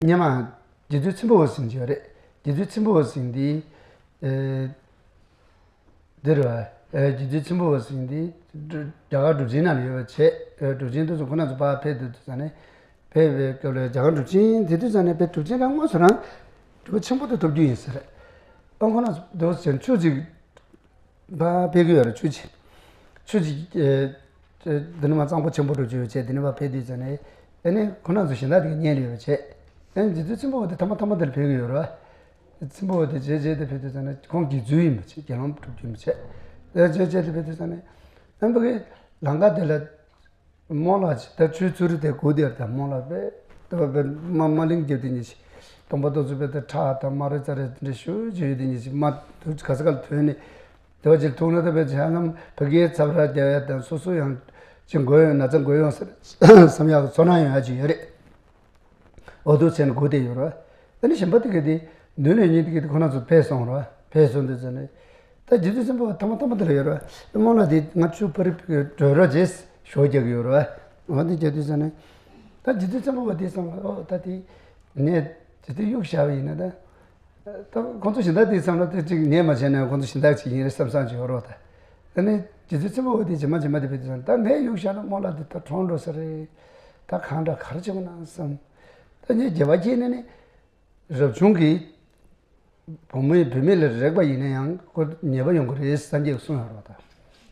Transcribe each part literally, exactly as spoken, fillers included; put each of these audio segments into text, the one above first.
སྔོན་མ་རྗེ་བཙུན་ཚོན་པོ་འོད་ཟེར་ཡོད་རེད། རྗེ་བཙུན་ཚོན་པོ་འོད་ཟེར་འདི། ཨེ། འདི་རེད་བ། ཨེ། རྗེ་བཙུན་ཚོན་པོ་འོད་ཟེར་འདི། རྒྱ་གར་གྲུབ་ཆེན་ནང་ལ་ཡོད་པ་བྱས། ཨེ། གྲུབ་ཆེན་དེ་ཚོ་ཁོ་ན་ཚོ་ཕར་ཕེབས་དུས་ཙང་ནས། ཕེབས་པའི་སྐབས་ལ་རྒྱ་གར་གྲུབ་ཆེན་དེ་དུས་ཙང་ནས་ཕེབས། གྲུབ་ཆེན་རང་དངོས་སུ་རང་གྲུབ་པ་ཆེན་པོ་དེ་ཐོབ་རྒྱུ་ཡིན་ཟེར། ཨ། ཁོ་ན་ཚོ་དེ་ཚོ་ཆུ་ཅིག་ཕར་ཕེབས་ཀྱི་ཡོད་རེད། ཆུ་ཅིག་ཆུ་ཅིག་ཨེ། འདི་ནས་མར་གཙང་པོ་ཆེན་པོ་འགྲོ་རྒྱུ་ཡོད་བྱས། འདི་ནས་ཕར་ཕེབས་དུས་ཙང་ནས། ཨ་ནི་ཁོ་ན་ཚོ་གཞན་དག་དེ་ག་ཉན་ལ་ཡོད་པ་བྱས། ཨ་ནི་རྗེ་བཙུན་ཚོན་པོ་འོད་དེ་ཐ་མ་ཐ་མ་དེ་ལ་ཕེབས་ཀྱི་ཡོད་རེད་བ། ཚོན་པོ་འོད་དེ་བྱས་བྱས་དེ་ཕེབས་དུས་ཙང་ནས་ཁོང་དགེ་ཚུལ་ཡིན་པ་བྱས། དགེ་སློང་སྒྲུབ་རྒྱུ་ཡིན་པ་བྱས། ཨ། བྱས་བྱས་དེ་ཕེབས་དུས་ཙང་ནས། ཨ་ནི་ཕ་གི་ལམ་ཁ་དེ་ལ། རྨོ་ལགས་ཀྱིས་ད་ཆུའི་ཚུ་རི་དེ་སྒུག་བསྡད་ཡོད་རེད། ད་རྨོ་ལགས་པས་ད་པས་རྨ་རྨ་གླིང་རྒྱབ་དེ་གཉིས་ཤིག་སྟོན་པ་རྡོ་རྗེ་པས་ད་ཁྲག་དང་རྨ་རུ་ཙ་རེ་དེ་འདྲ་ཞུ་བྱས་ཡོད། དེ་གཉིས་ཤིག་རྨ་དུ་ག་ས་ག་ལ་ཐོན་ནས། དེ་བ་ཅིག་ཐུག་ན། ད་པས་ཧ་ལམ་ཕ་གིའི་ཚབ་ར་རྒྱག་ཡ་དང་། སོ་སོ་ཡང་ཅིག་འགོས་ཡོང་། ན་ཚ་འགོས་ཡོང་ཟེར་བསམ་ཡག་གི་ཚོར་སྣང་ཡོང་ཡ་ཅིག་ཡོད་རེད། འོ་དེ་བྱས་ནས་སྒུག་བསྡད་ཡོད་རེད། ཨ་ནི་གཞན་པ་དེ་ག་དེ་མདུན་ལ་ཉིན་དེ་ག་དེ་ཁོ་ན་ཚོ་ཕེབས་སོང་རེད། ཕེབས་སོང་དུས་ཙང་ནས། ད་རྗེ་བཙུན་ཚོན་པོ་འོད་ཐ་མ་ཐ་མ་དེ་ལ་ཡོད་རེད། རྨོ་ལགས་དེ་ང་ཆུ་ཕ་རི་བགྲོད་རོགས་བྱེད་ཞུ་རྒྱག་གི་ཡོད་རེད། འོ་དེ་བྱས་དུས་ཙང་ནས། ད་རྗེ་བཙུན་ཚོན་པོ་འོད་དེ་བསམ་ལ། ཨོ་ད་དེ་ངས་དེ་དུས་གཡུག་བཞག་པ་ཡིན་ན་ད། ད་ཁོང་ཚོ་གཞན་དག་དེ་བསམ་ལ། དེ་གཅིག་ངས་མ་བྱས་ན་ཁོང་ཚོ་གཞན་དག་ཅིག་ཡིན་རེད་བསམ་བསམ་ཅིག་ཡོད་རེད་བ། ད་ཨ་ནི་རྗེ་བཙུན་ཚོན་པོ་འོད་དེ་རྗེས་མ་རྗེས་མ་དེ་ཕེབས་དུས་ཙང་། ད་ངས་གཡུག་བཞག་ན་རྨོ་ལགས་དེ་ད་གྲོངས་འགྲོ་ས་རེད། ད་གང་འདྲ་ག་རེ་བྱེད་དགོས་ན་བསམ། ད་ངས་དགེ་བ་བསྐྱེད་ནས་ནི། རབ་བྱུང་གི་བུ་མོའི། བུད་མེད་ལ་རེག་པ་ཡིན་ན་ཡང་ཁོ་ཉེས་པ་ཡོང་གི་རེད། སངས་རྒྱས་ཀྱིས་གསུངས་ཡོད་རེད་བ།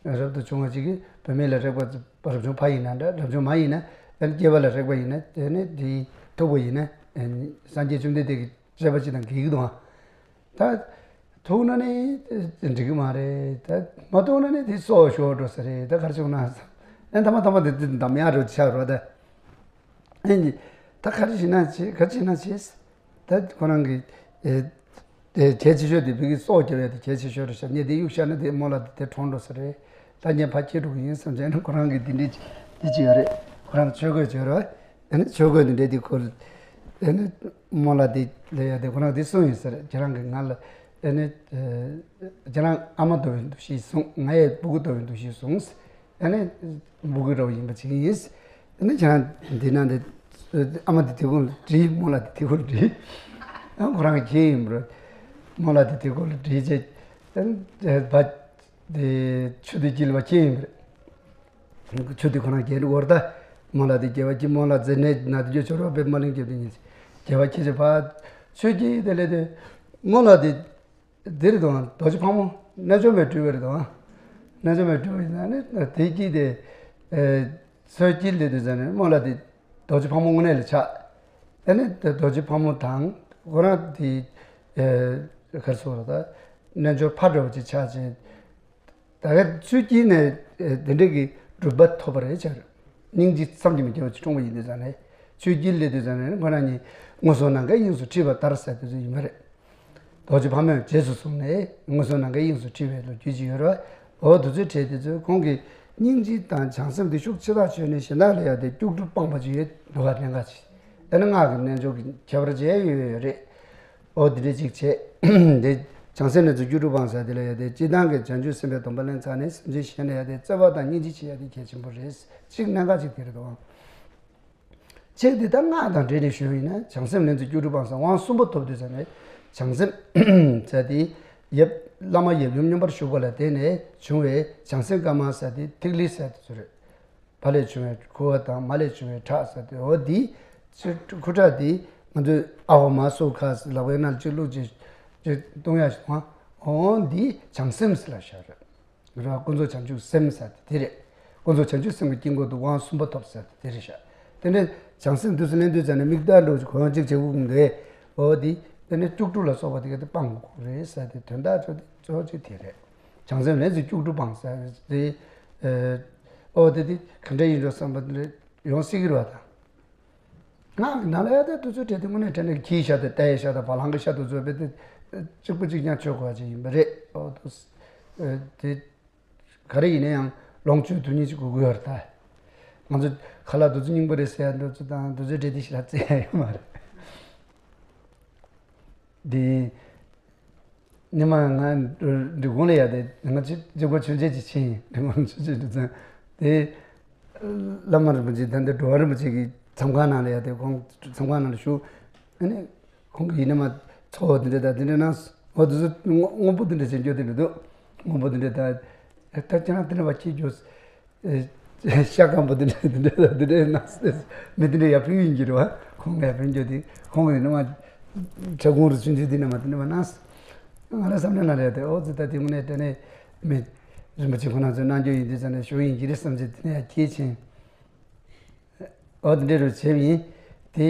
ད་རབ་ཏུ་བྱུང་བ་ཅིག་གིས་བུད་མེད་ལ་རེག་པ། རབ་བྱུང་ཕ་ཡིན་ན་འདྲ། རབ་བྱུང་མ་ཡིན་ན། ཨ་ནི་སྐྱེས་པ་ལ་རེག་པ་ཡིན་ན། དེ་ནི་དེ་ཐུག་པ་ཡིན་ན། ཨ་ནི་སངས་རྒྱས་བཅོམ་ལྡན་འདས་ཀྱི་བཤད་པ་ཅིག་དང་འགལ་གྱི་འདུག་ཨ། ད་ཐུག་ན་ནི་འགྲིག་གི་མ་རེད། ད་མ་ཐུག་ན་ནི་དེ་སྲོག་ཤོར་འགྲོ་ས་རེད། ད་ག་རེ་བྱུང་ན་བསམ། ཨ་ནི་ཐ་མ་ཐ་མ་དེ་དེ་འདམ་ཡག་འགྲོ་ཆགས་རོགས། ད་ཨ་ནི་ད་ག་རེ་བྱེད་ན་བྱེད། ག་རེ་བྱེད་ན་བྱེད། ད་ཁོ་རང་གི་ཨེ་དེ་གལ་ཆེ་ཤོས་དེ། ཕ་གི་སྲོག་སྐྱོབ་ཡ་དེ་གལ་ཆེ་ཤོས་རེད་ཤག་ངས་དེ་གཡུག་བཞག་ན་དེ་རྨོ་ལགས་དེ་དེ་གྲོངས་འགྲོ་ས་རེད། ད་ངས་ཕར་སྐྱེལ་འགྲོ་གི་ཡིན་བསམ་བྱས་ནས། ཁོ་རང་གིས་དེ་འདྲས་དེ་བྱས་ཡོད་རེད། ཁོ་རང་གིས་ཆོས་གོས་བྱས་རེད། ཨ་ནི་ཆོས་གོས་དེ་འདྲས་དེ་ཁོ་ཨ་ནི་རྨོ་ལགས་དེ་ལ་ཡ་དེ་ཁོ་རང་གིས་དེ་གསུངས་ཡོད་ས་རེད། ཁྱེད་རང་གིས་ང་ལ་ཨ་ནི་ཨེ་ཁྱེད་རང་ཨ་མ་ལྟ་བུའི་འདུ་ཤེས་བཟུང་། ང་ཡང་སྤུ་གུ་ལྟ་བུའི་འདུ་ཤེས་བཟུང་། ཨ་ནི་སྤུ་གུ་འདྲ་བོ་ཡིན་པ་བྱེད་ཀྱི་ཡིན། ཨ་ནི་ཁྱེད་རང་འདི་ན་འདི། ཨ་མ་དེ་དེ་ཁོ་ལ་དྲིས། རྨོ་ལགས་དེ་དེ་ཁོ་ལ་དྲིས། ཨ། ཁོ་རང་གིས་མཁྱེན་ཡིན་པ་རེད། རྨོ་ལགས་དེ་དེ་ཁོ་ལ་དྲིས་བྱས། ཨ་ནི་བ་དེ་ཆུ་དེ་དཀྱིལ་ལ་བ་མཁྱེན་ཡིན་པ་རེད། ཆུ་དེ་ཁོ་རང་བརྒལ་འགྲོ་བར། ད་རྨོ་ལགས་དེ་དགེ་བ་བསྐྱེད། རྨོ་ལགས་མཛེ་ནད་ནད་དུག་གིས་གཅོད་པ་བས། རྨ་གླིང་རྒྱབ་དེ་ཉིད་དགེ་བ་བསྐྱེད་བྱས་ཕར་ཆུ་དཀྱིལ་དེ་ལ་དེ། རྨོ་ལགས་དེ། འདིར་དང་རྡོ་རྗེ་ཕག་མོ་རྣལ་འབྱོར་མའི་སྤྲུལ་པ་རེད་དང་། རྣལ་འབྱོར་མའི་སྤྲུལ་པ་ཡིན་ན་ནི་དེ་དཀྱིལ་དེ། ཨེ། སོའི་དཀྱིལ་དེ་དུས་ཙང་ནས་རྨོ་ལགས་དེ་རྡོ་རྗེ་ཕག་མོ་དངོས་གནས་ལ་ཆགས། ཨ་ནི་དེ་རྡོ་རྗེ་ཕག་མོ་དང་ཁོ་རང་དེ། ཨེ། ག་རེ་ཟེར་དགོས་རེད། ད་རྣལ་འབྱོར་ཕ་འདྲ་བོ་ཅིག་ཆགས་བྱས། ད་ག་ཆུ་དཀྱིལ་ནས་དེ་འདྲ་གི་གྲུབ་པ་ཐོབ་པ་རེད་ཟེར། སྙིང་རྗེ་བསམ་གྱིས་མི་ཁྱབ་པ་ཅིག་འཁྲུངས་པ་ཡིན་དུས་ཙང་ནས། ཆུ་དཀྱིལ་སླེབས་དུས་ཙང་ནས་ཁོ་རང་ཉིད་མངོན་སུམ་ནམ་མཁའི་དབྱིངས་སུ་ཁྲིད་པ་ལྟར་ཟེར་དེ་ཚོ་ཡིན་པ་རེད། རྡོ་རྗེ་ཕག་མོས་རྗེས་སུ་བཟུང་ནས་མངོན་སུམ་ནམ་མཁའི་དབྱིངས་སུ་ཁྲིད་པའི་ལོ་རྒྱུས་ཅིག་ཡོད་རེད། འོ་དེ་ཚོའི་གྲས་དེ་ཚོས་ཁོང་གི་སྙིང་རྗེ་དང་བྱང་སེམས་དེ་ཤུགས་ཆེ་ཐག་ཆོད་ནས་གཞན་དག་ལ་ཡང་དེ་སྐྱུག་བྲོ་སྤངས་པ་ཅིག་ཡོད་འདུག་ག་གནད་འགག་ཅིག་ཨ་ནི་སྔགས་ཀྱི་རྣལ་འབྱོར་གྱི་ཁྱད་པར་ཅིག་ཡོད་ཡོད་རེད། འོ་དེ་འདྲ་ཅིག་བྱས། དེ་བྱང་སེམས་ལས་ཚུལ་སྐྱུག་བྲོ་སྤངས་ཟེར་དེ་ལ་ཡང་དེ། སྤྱིར་བཏང་གི་བྱང་ཆུབ་སེམས་དཔའི་སྡོམ་པ་ལེན་ཚར་ནས་སེམས་ཅན་གཞན་ལ་ཡང་དེ་བརྩེ་བ་དང་སྙིང་རྗེ་བྱེད་ཡ་དེ་གལ་ཆེན་པོ་རེད། གཅིག་གནད་འགག་ཅིག་དེ་རེད་དོ། གཅིག་དེ་ད་སྔགས་དང་འབྲེལ་ནས་ཞུས་པ་ཡིན་ན། བྱང་སེམས་ལས་ཚུལ་སྐྱུག་བྲོ་སྤངས་ཟེར་དབང་གསུམ་པོ་ཐོབ་དུས་ཙང་ནས། བྱང་སེམས་ཟེར་དེ་ཡབ་བླ་མ་ཡབ་ཡུམ་མཉམ་པར་བཞུགས་པ་ལ་བརྟེན་ནས་བྱུང་བའི་བྱང་སེམས་དཀར་དམར་ཟེར་དེ། ཐིག་ལེ་ཟེར་དེ་ཚོ་རེད། ཕ་ལས་བྱུང་བའི་ཁུ་བ་དང་། མ་ལས་བྱུང་བའི་ཁྲག་ཟེར་དེ། འོ་དེ་ཚོའི་ཁུ་ཁྲག་དེ་ང་ཚོས་ཨ་ཧོ་མ་སུ་ཁ་ཟེར་ལག་པའི་ནང་ལ་གཅིག་བླུགས་བྱས་བཏུང་ཡ་ཞིག་འདུག་ག་འོ་དེ་བྱང་སེམས་ཟེར་ལབ་བཞག་རེད། ར། ཀུན་རྫོབ་བྱང་ཆུབ་སེམས་ཟེར་དེ་རེད། ཀུན་རྫོབ་བྱང་ཆུབ་སེམས་ཀྱི་དཀྱིལ་འཁོར་དུ་དབང་གསུམ་པ་ཐོབ་ཟེར་དེ་རེད་ཤག་དེ་འདྲའི་བྱང་སེམས་དུས་སུ་ལེན་དུས་ཙང་ནས་མིག་ལྟ་འགྲོ་གོ་ཡང་གཅིག་བྱེད་དགོས་ཀྱི་འདུག་འོ་དེ། དེ་ནས་སྐྱུག་བྲོ་ལ་སོགས་པ་དེ་ག་དེ་སྤང་དགོས་རེད་ཟེར་དེ། དོན་དག་ཆོས་དེ་གཙོ་བོ་གཅིག་དེ་རེད། བྱང་སེམས་ལས་ཚུལ་སྐྱུག་བྲོ་སྤངས་ཟེར་དེ། ཨོ་དེ་དེ་ག་འདྲ་ཡིན་འགྲོ་བསམ་པ་དེ་འདྲ་ཡོང་སྲིད་ཀྱི་རེད་བ། ད་སྔགས་ཀྱི་ནང་ལ་ཡ་དེ་དུས་ཚོད་བྲལ་དུས་དངོས་གནས་དྲན་ནས་ཁྱིའི་ཤ་དང་རྟའི་ཤ་དང་བ་ལང་གི་ཤ་དེ་ཚོ་དཔེ་དེ་གཅིག་པ་གཅིག་རྐྱང་གཅོད་དགོས་པ་ཅིག་ཡིན་པ་རེད། ཨོ་དུ་དེ་ག་རེ་ཡིན་ན་ཡང་ལོངས་སྤྱོད་དུས་གཉིས་ཅིག་དགོས་ཀྱི་ཡོད་རེད། ད་ང་ཚོ་ཁ་ལག་དུས་ཚོད་རྙིང་པ་རེད་ཟེར་ཡ་འདྲ་ཚོ་དང་དུས་ཚོད་བྲལ་དུས་ཤ་རྩེ་ཡ་ཡོད་མ་རེད། དེ། སྔོན་མ་ང་འབྲི་གུང་ལ་ཡ་དེ། ང་ཚོ་གཅིག་པོ་ཆོས་མཇལ་གྱི་ཕྱིན། འབྲི་གུང་ཆོས་མཇལ་དུས་ཙང་དེ། བླ་མ་རིན་པོ་ཆེ་ད་འདི་འགྲོ་བ་རིན་པོ་ཆེ་གི་མཚམས་ཁང་ནང་ལ་ཡ་དེ། ཁོང་མཚམས་ཁང་ནང་ལ་བཞུགས། ཨ་ནི་ཁོང་གི་ཡིན་ན་མ་ཚོགས་འདི་འདྲ་དང་འདི་འདྲ་གནང་། འོ་དེ་ཚོ་སྔོན་པོ་འདི་འདྲ་བྱེད་རྒྱུ་དེ་འདྲ་འདུག་སྔོན་པོ་འདི་འདྲ་དང་། ད་ཁྱེད་རང་དེ་འདྲ་བ་ཁྱེད་རྒྱུ། ཤ་སྐམ་པོ་དེ་འདྲ་དེ་འདྲ་དེ་འདྲ་གནང་སྲིད། མི་དེ་འདྲ་ཡར་ཕུལ་ཡིན་གྱི་རེད་བ། ཁོང་ཡར་ཕུལ་རྒྱུ་དེ་ཁོང་གི་ནི་མ་ཁྲ་ཁུང་རུ་ཆུང་ཆུང་དེ་ནི་མ་དེ་འདྲ་མ་གནང་། ང་རང་བསམ་ན་ན་རེད་དེ། ཨོ་ཙི་ད་དེ་དངོས་གནས་དྲང་གནས་མི་རིན་པོ་ཆེ་ཁོ་རང་ཚོས་གནང་རྒྱུ་ཡིན་དུས་ཙང་ནས་ཞུ་ཡིན་གྱི་རེད་བསམ་ཚེ་དེ་ནས་ཡར་ཁྱེར་ཕྱིན། ཨོ་དེ་འདྲ་རུ་བྱས་ཡིན། དེ་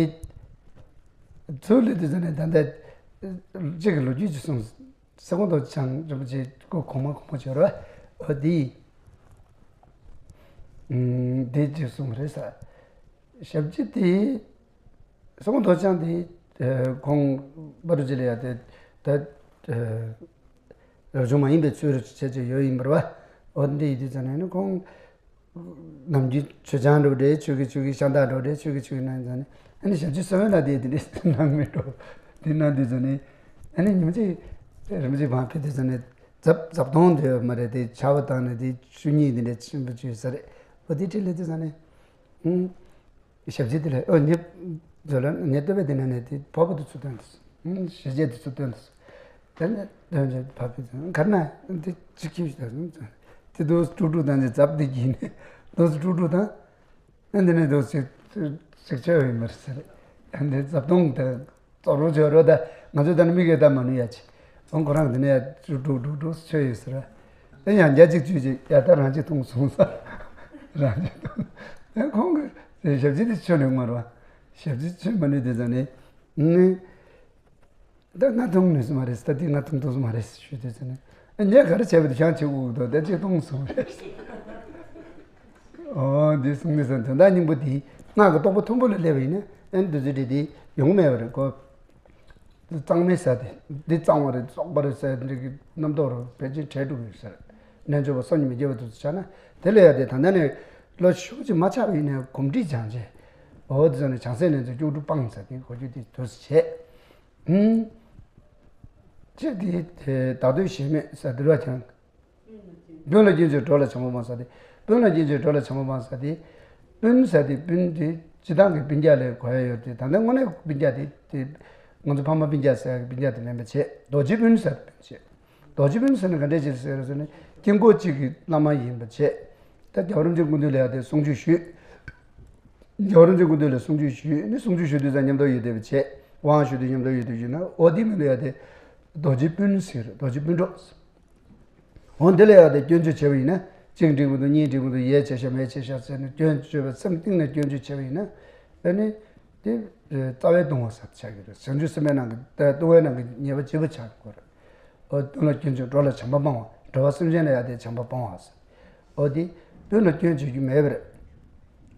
ཚུར་སླེབས་དུས་ཙང་ནས་ད་ལྟ་གཅིག་གི་ལོ་རྒྱུས་ཅིག་གསུངས། ས་གོང་རྡོ་རྗེ་འཆང་རིན་པོ་ཆེ་སྐུ་གོང་མ་གོང་མ་བྱོན་རོགས། འོ་དེ། ཨུམ། དེ་ཅིག་གསུངས་རེད་ས། ཞབས་ཕྱི་དེ། ས་གོང་རྡོ་རྗེ་འཆང་དེ། ཨ། ཁོང་པ་རུ་ཅི་ལ་ཡ་དེ། ད། ཨ། རབ་བྱུང་མ་ཡིན་པའི་ཚུལ་རུ་བྱས་བྱས་ཡོད་ཡིན་པ་རེད་བ། འོ་དེ་འདྲ་ཡིན་དུས་ཙང་ནས་ནི་ཁོང་ནམ་རྒྱུན་མཆོད་ཆང་འགྲོ་འདྲ། ཆོས་ཀྱི་ཆོས་ཀྱི་ཤ་སྟག་འགྲོ་འདྲ། ཆོས་ཀྱི་ཆོས་ཀྱི་གནང་ཙང་ནས། ཨ་ནི་ཞབས་ཕྱི་གསོལ་བའི་ལ་དེ་དེ་འདྲ་གནང་མི་འགྲོ། དེ་གནང་དུས་ཙང་ནས། ཨ་ནི་ཉིན་གཅིག་རིན་པོ་ཆེ་བང་ཕེབས་དུས་ཙང་ནས་རྫབ་རྫབ་དོང་དེ་ཡོད་མ་རེད། དེ་ཆར་པ་བཏང་ནས་དེ་ཆུ་གཉིས་དེ་འདྲ་ཆེན་པོ་བྱས་ས་རེད། འོ་དེ་འཕྲིན་ལས་དུས་ཙང་ནས། ཨུང་། ཞབས་ཕྱི་དེ་ལ། ཨོ་ཉེ་ཛོ་ལ་ཉེ་ལྟོས་པའི་དེ་ན་ནས་དེ་ཕོར་པ་དེ་ཚུར་བཏོན་ཏེ། ཞལ་ལྕེ་དེ་ཚུར་བཏོན་ཏེ། དེ་ནས་དོན་ཆེན་ཕ་ཕི་དང་གར་ན་དེ་ཅི་ཁྱིམ་ཞིག་དང་། དེ་དོ་དཀྲུག་དཀྲུག་དང་དེ་རྫབ་དེ་གྱིས་ནས་དོ་དཀྲུག་དཀྲུག་དང་། ཨ་འདི་ནས་དོ་ཅིག་ཅིག་ཆོས་ཡིན་མར་ཟེར། ཨ་འདི་རྫབ་དོང་དེ། རྫོགས་རོགས་བྱོས་རོགས། ད་ང་ཚོ་ད་ནི་མིག་གིས་ལྟ་མ་ནུས་ཡ་ཆེ། འོང་ཁོ་རང་འདི་ནས་ཡ་ཅུ་ཀྲུག་ཀྲུག་ཀྲུག་ཆོས་ཡོད་ཟེར། ཨེ་ཡང་བརྒྱ་གཅིག་བཅུ་ཅིག་ཡ་ད་རང་གཅིག་མཐོང་སོང་ས། རང་གཅིག་མཐོང་། ཨེ་ཁོང་གི་ཞབས་ཕྱི་དེ་ཆོས་ནུས་མ་རེད་བ། ཞབས་ཕྱི་ཆོས་མ་ནུས་དེ་ཙང་ནི། ནི། ད་ང་མཐོང་ནུས་སུ་མ་རེད། ད་དེ་ང་མཐོང་ཐུབ་སུ་མ་རེད་ཞུས་དེ་ཙང་ནི། ཨེ་ངས་ག་རེ་བྱས་པ་དེ་ཤང་བྱེད་དགོས་ཀྱི་འདུག་ད་ཅིག་མཐོང་སོང་རེད། ཨོ་འདི་གསུང་ནི་ཟེར། དོན་དག་སྙིང་པོ་འདི་སྔགས་ཀྱི་རྟོགས་པ་མཐོན་པོ་ལ་སླེབས་པ་ཡིན་ན། ཨེ་འདི་ཚོ་འདྲ་འདི་ཡོང་མེད་པ་རེད་གོ། འདི་གཙང་མའི་ས་དེ། འདི་གཙང་བ་རེད། བཙོག་པ་རེད་ཟེར་འདི་གི་རྣམ་རྟོག་རུ་ཕལ་ཆེར་བྲལ་འགྲོ་གི་ཡོད་ཟེར། རྣལ་འབྱོར་པ་བསམ་གྱིས་མི་ཁྱབ་པ་དེ་ཚོ་ཆགས་ན། དེ་ལ་ཡ་དེ་ད་ལྟ་ནས་ལོ་ཤུགས་ཀྱིས་མ་ཆགས་པ་ཡིན་ན་གོམས་འདྲིས་སྦྱང་བྱས། འོ་དེ་ཚོ་ནས་བྱང་སེམས་ལེན་ཚུལ་སྐྱོ་གྲུབ་སྤངས་ཟེར་དེ་གོ་རྒྱུ་དེ་དུས་སུ་བྱས། ཧུམ། སྤྱིར་དེ་དེ་བདག་བསྟོད་གཞན་སྨོད་ཟེར་འདུལ་བ་ཀྱང་། སྤུན་ལ་སྐྱོན་བརྗོད་གྲོགས་ལ་བྱམས་པ་སྤངས་ཟེར་ཏེ། སྤུན་ལ་སྐྱོན་བརྗོད་གྲོགས་ལ་བྱམས་པ་སྤངས་ཟེར་ཏེ། སྤུན་ཟེར་ཏེ་སྤུན་དེ་སྤྱིར་བཏང་གི་སྤུན་ཀྱག་ལ་གོ་ཡ་ཡོད་དེ། ད་ལྟ་དངོས་གནས་སྤུན་ཀྱག་དེ་དེ། ང་ཚོ་ཕ་མ་སྤུན་ཀྱག་ཟེར་གི་སྤུན་ཀྱག་དེ་མིན་པ་བྱས། རྡོ་རྗེ་སྤུན་ཟེར་ཏེ་སྤུན་བྱས། རྡོ་རྗེ་སྤུན་ཟེར་ན་ག་འདྲས་ཅིག་ཟེར་ཟེར་ན་དཀྱིལ་འཁོར་གཅིག་གི་བླ་མ་ཡིན་པ་བྱས། ད་རྒྱལ་བ་རིན་པོ་ཆེ་སྐུ་མདུན་ལ་ཡ་དེ་གསུང་ཆོས་ཞུས། རྒྱལ་བ་རིན་པོ་ཆེ་སྐུ་མདུན་ལ་གསུང་ཆོས་ཞུས་ནས། གསུང་ཆོས་ཞུ་དུས་ཙང་མཉམ་དུ་ཡོད་བསྡད་པ་བྱས། དབང་ཞུ་དུས་མཉམ་དུ་ཡོད་བསྡད་ཞུས་ན། འོ་དེ་མི་ལ་ཡ་དེ་རྡོ་རྗེ་སྤུན་ཟེར། རྡོ་རྗེ་སྤུན་གྲོགས། འོ་འདི་ལ་ཡ་དེ་སྐྱོན་བརྗོད་བྱས་པ་ཡིན་ན། གཅིག་འགྲིག་མི་འདུག་གཉིས་འགྲིག་མི་འདུག་ཡས་བྱས་ཤག་མས་བྱས་ཤག་ཟེར་ནས་སྐྱོན་བརྗོད་པ། སེམས་གཏིང་ནས་སྐྱོན་བརྗོད་བྱས་པ་ཡིན་ན། ཨ་ནི་དེ་རྩ་བའི་ལྟུང་བ་ཟེར་ཆགས་ཀྱི་རེད། བྱང་ཆུབ་སེམས་དཔའི་ནང་གི་ལྟུང་བའི་ནང་གི་ཉེས་པ་ལྗིད་པོ་ཆགས་ཀྱི་རེད། འོ་སྤུན་ལ་སྐྱོན་བརྗོད་གྲོགས་ལ་བྱམས་པ་སྤངས་པ། འགྲོ་བ་སེམས་ཅན་ལ་ཡ་དེ་བྱམས་པ་སྤངས་པ་ཟེར། འོ་དེ་སྤུན་ལ་སྐྱོན་བརྗོད་རྒྱུ་མེད་པ་རེད།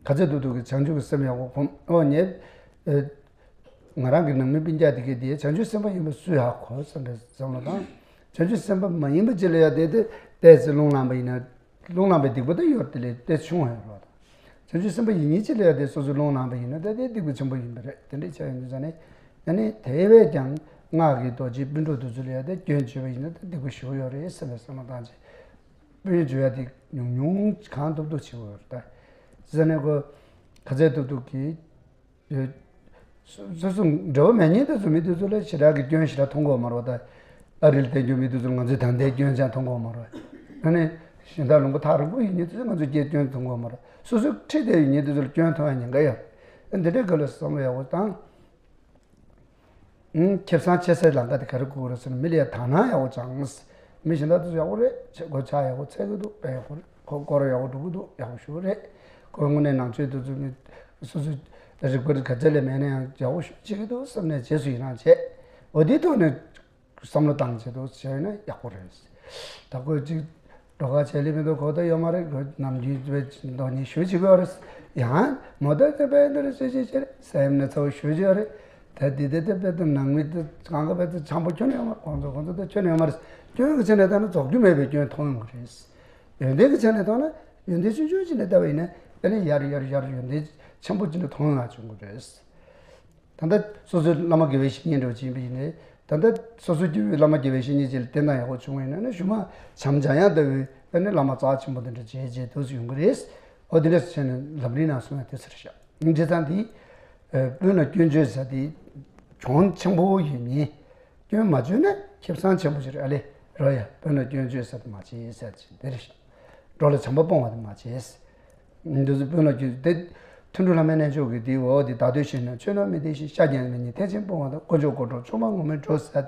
ག་ཚོད་ཐུབ་ཐུབ་ཀྱིས་བྱང་ཆུབ་ཀྱི་སེམས་ཡག་པོ་སྒོམ། འོ་ངས། ཨེ། ང་རང་གི་ནང་མི་སྤུན་ཀྱག་དེ་གས་དེ་བྱང་ཆུབ་སེམས་དཔའ་ཡིན་པ་སུས་ཧ་གོ་བསམ་པའི་བསམ་བློ་དང་། བྱང་ཆུབ་སེམས་དཔའ་མ་ཡིན་པ་ཅིག་ལ་ཡ་དེ་དེ་ཏོག་ཙམ་རླུང་ལངས་པ་ཡིན་ན། རླུང་ལངས་པའི་སྡིག་པ་དེ་ཡོད་དེ་ལས་ཏོག་ཙམ་ཆུང་བ་ཡོད་རེད་བ། བྱང་ཆུབ་སེམས་དཔའ་ཡིན་མཁན་ཅིག་ལ་ཡ་དེ་སོ་སོའི་རླུང་ལངས་པ་ཡིན་ན་ད་དེ་སྡིག་པ་ཆེན་པོ་ཡིན་པ་རེད། དེ་འདྲས་ཆགས་ཡོང་དུས་ཙང་ནས། ཨ་ནི་དེ་བས་ཀྱང་སྔགས་ཀྱི་རྡོ་རྗེ་སྤུན་གྲོགས་དེ་ཚོ་ལ་ཡ་དེ་སྐྱོན་བརྗོད་པ་ཡིན་ན་ད་སྡིག་པ་ཞེ་པོ་ཡོད་རེད་བསམ་པའི་བསམ་བློ་བཏང་བྱས། སྤུན་བརྗོད་ཡ་དེ་ཉུང་ཉུང་གང་ཐུབ་ཐུབ་བྱེད་དགོས་རེད་ད། བྱས་ཙང་ནས་ཁོ་ག་ཚོད་ཐུབ་ཐུབ་ཀྱིས། སོ་སོ་འབྲེལ་བ་མེད་མཁན་དེ་ཚོ་མི་དེ་ཚོ་ལ་ཞེ་དྲག་གི་སྐྱོན་ཞེ་དྲག་མཐོང་གི་ཡོད་མ་རེད་བ། ད་ཨ་རི་ལ་བསྡད་རྒྱུ་མི་དེ་ཚོ་ལ་ང་ཚོས་ད་ལྟའི་སྐྱོན་ཆ་མཐོང་གི་ཡོད་མ་རེད། ཨ་ནི་གཞན་དག་ལུང་པ་ཐག་རིང་པོ་ཡིན་མཁན་དེ་ཚོས་ང་ཚོ་སྐྱོན་མཐོང་གི་ཡོད་མ་རེད། སོ་སོ་ཁྲིད་བསྡད་ཡོད་མཁན་དེ་ཚོ་ལ་སྐྱོན་མཐོང་ཡ་ཉེན་ཁ་ཡོད། ཨ་འདི་འདྲའི་སྐབས་ལ་བསམ་བློ་ཡག་པོ་བཏང་། ཨང་། ཁེ་བཟང་ཆེ་སའི་ལམ་ཁ་དེ་ག་རེ་དགོས་རེད་ཟེར་ན། མི་ལ་ཡ་དག་སྣང་ཡག་པོ་སྦྱངས། མི་གཞན་དག་ཚོ་ཡག་པོ་རེད། ཆེ་སྒོ་ཕྱག་ཡག་པོ་འཚལ་གི་འདུག་དཔེ་ཡག་པོ་རེད། ཁོ་སྐོར་ཡག་པོ་འགྲོ་གི་འདུག་ཡག་པོ་ཞེ་པོ་རེད། ཁོ་དངོས་གནས་ནང་ཆོས་དེ་ཚོ་མི་སོ་སོ་རིག་པ་ག་ཚད་ལས་མེད་ན་ཡང་ཡག་པོ་ཞེ་པོ་བྱེད་ཀྱི་འདུག་བསམ་ནས་རྗེས་སུ་ཡི་རང་བྱས། འོ་དེའི་ཐོག་ནས་བསམ་བློ་བཏང་བྱས་འདུག་བྱས་ན་ཡག་པོ་རེད། ད་ཁོས་ཅིག་འགྲོ་ཁ་བྱས་ལེ་མི་འདུག་གོ། ད་ཡོད་མ་རེད། ཁོ་ནམ་རྒྱུན་དཔེ་མདོག་ཉེས་ཞེ་པོ་བྱེད་ཀྱི་ཡོད་རེད། ཡང་མོ་ད་དེ་དཔེ་འདི་རེད་ཟེར་བྱས་བྱས་རེད། སེམས་ནས་ཚ་བོ་ཞེ་པོ་བྱེད་ཀྱི་ཡོད་རེད། ད་འདི་དེ་དེ་དཔེ་དེ་ནང་མི་དེ་གང་ག་དཔེ་དེ་འཆམ་པོ་ཁྱོན་ནས་ཡོད་མ་རེད། ཁོང་ཚོ་ཁོང་ཚོ་དེ་ཁྱོན་ནས་ཡོད་མ་རེད། སྐྱོན་གྱི་ཆ་ནས་ལྟ་ན་རྫོགས་རྒྱུ་མེད་པའི་སྐྱོན་མཐོང་ཡོང་གི་རེད། ཡོན་ཏན་གྱི་ཆ་ནས་མཐོང་ན་ཡོན་ཏན་ཆུང་ཆུང་ཅིག་ནས་ལྟ་བ་ཡིན་ན་ཨ་ནི་ཡར་ཡར་ཡར་ཡོན་ཏན་ཆེན་པོ་ཅིག་ནས་མཐོང་ཡོང་བྱུང་གི་རེད། ད་ལྟ་སོ་སོའི་བླ་མ་དགེ་བའི་བཤེས་གཉེན་འདྲ་བོ་ཅིག་ཡིན་པ་ཡིན་ནའི། ད་ལྟ་སོ་སོའི་སྐྱེ་བོའི་བླ་མ་དགེ་བའི་བཤེས་གཉེན་ཅིག་ལ་བསྟེན་སྟངས་ཡག་པོ་བྱུང་བ་ཡིན་ན་ནི་གཞུག་མ་བྱམས་འཇམ་དབྱངས་ལྟ་བུའི་ཨ་ནི་བླ་མ་རྩ་ཆེན་པོ་དེ་འདྲ་བྱས་རྗེས་དུས་སུ་ཡོང་གི་རེད། འོ་དེ་འདྲ་བྱས་ནས་ལམ་རིམ་ནང་གསུངས་ཡ་དེ་ཚོ་རེད་ཤག་བྱས་ཙང་དེ། ཨ། སྤུན་ལ་སྐྱོན་བརྗོད་ཟེར་དེ། གྱོང་ཆེན་པོ་ཡོད་མིན། སྐྱོན་མ་བརྗོད་ན་ཁེ་བཟང་ཆེན་པོ་ཞིག་རེད། ཨ་ལེ་རོ་ཡ། དཔོན་ལ་སྐྱོན་བརྗོད་ཟེར་དུ་མ་བྱེད་ཟེར་གྱི་འདིར། འགྲོ་ལ་བྱམས་པ་སྤོང་བ་དུ་མ་བྱེད། འདི་ཚོ་དཔོན་ལ་སྐྱོན་དེ། ཐུན་དྲུག་བླ་མའི་རྣལ་འབྱོར་གྱི་དེའི་འོག་དེ་བདག་འདོད་ཞེན་ནི་ཆོས་རྣམས་མི་བདེ་ཞིང་། ཤ་རྒྱགས་མི་ཉན་ཐེག་ཆེན་སྤོང་བ་དང་། དཀོན་མཆོག་དཀོན་མཆོག་མཆོག་མ་ངོམས་པའི་གྲོགས་ཟེར་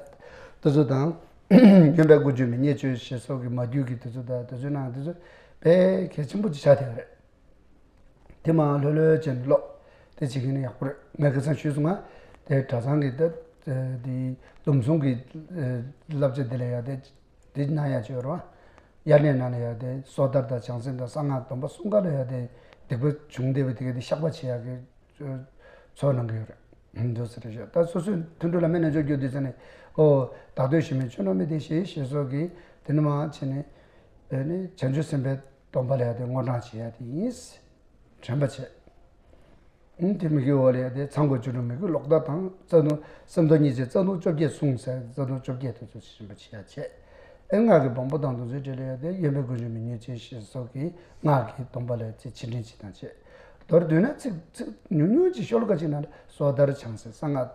དེ་ཚོ་དང་། གཡོན་པས་མགོ་འཇུག་མི་བརྙས་བཅོས་ཞེས་སོགས་ཀྱི་མ་རྒྱུད་ཀྱི་དེ་ཚོ་དང་དེ་ཚོའི་ནང་དེ་ཚོ་དཔེ་གལ་ཆེན་པོ་ཅིག་ཆགས་བསྡད་པ་རེད། དེ་མར་ལྷོད་ལྷོད་བྱས་ནས་ཀློག་དེ་བྱེད་མཁན་ནི་ཡག་པོ་རེད། ངས་ཁ་སང་ཞུས་སོང་ང་། དེ་གྲྭ་ཚང་གི་ད་དེ་སྡོམ་བཟུང་གི་བསླབ་བྱ་དེ་ལ་ཡང་དེ་དེ་གནང་ཡག་ཅིག་ཡོད་རེད་བ། དབྱར་གནས་ནང་ལ་ཡང་དེ་སོ་ཐར་དང་བྱང་སེམས་དང་གསང་སྔགས་སྡོམ་པ་གསུམ་ཀ་ལ་ཡང་དེ་སྡིག་པ་བྱུང་བསྡད་པ་དེ་ག་དེ་བཤགས་པ་བྱེད་ཡག་གི་ཚོགས་གནང་གི་ཡོད་རེད། འདུག་ཟེར་ཞོག་ད་སོ་སོའི་ཐུན་དྲུག་བླ་མའི་རྣལ་འབྱོར་རྒྱུད་སྡེ་ཚན་ནས་ཨོ། བདག་འདོད་ཞེན་མེད་ཆོས་རྣམས་མི་བདེ་ཞེས་ཞེས་སོགས་ཀྱིས་དེ་ནི་མ་བྱས་ནས་ཨེ་ནི་བྱང་ཆུབ་སེམས་དཔའི་སྡོམ་པ་ལ་ཡང་དེ་དངོས་དྲངས་བྱེད་ཡ་དེ་ཡིན། དྲན་པ་བྱེད། ཨུམ་དེ་མི་དགེ་བ་ལ་ཡང་དེ་ཚངས་པ་བཅུ་དྲུག་མི་དགེ་ལོག་ལྟ་དང་རྩ་ལྟུང་སེམས་སྟོང་གཉིས་བྱས་རྩ་ལྟུང་བཅོ་བརྒྱད་བསྲུང་ཟེར་རྩ་ལྟུང་བཅོ་བརྒྱད་དེ་ཚོ་དྲན་པ་བྱེད་ཡ་བྱེད། ཨེ་སྔགས་ཀྱི་བམ་པོ་དང་དེ་ཚོའི་གྲས་ལ་ཡང་དེ་གཡོན་པས་མགོ་འཇུག་མི་བརྙས་བཅོས་ཞེས་སོགས་ཀྱིས་སྔགས་ཀྱི་སྡོམ་པ་ལ་ཡང་དེ་ཕྱིར་དྲན་བྱེད་དང་བྱེད། མདོར་བསྡུས་ན་ཚིག་ཚིག་ཉུང་ཉུང་ཅིག་ཤོ་ལོ་ཀ་གཅིག་ནང་ལ་སོ་ཐར་བྱང་སེམས་གསང་སྔགས་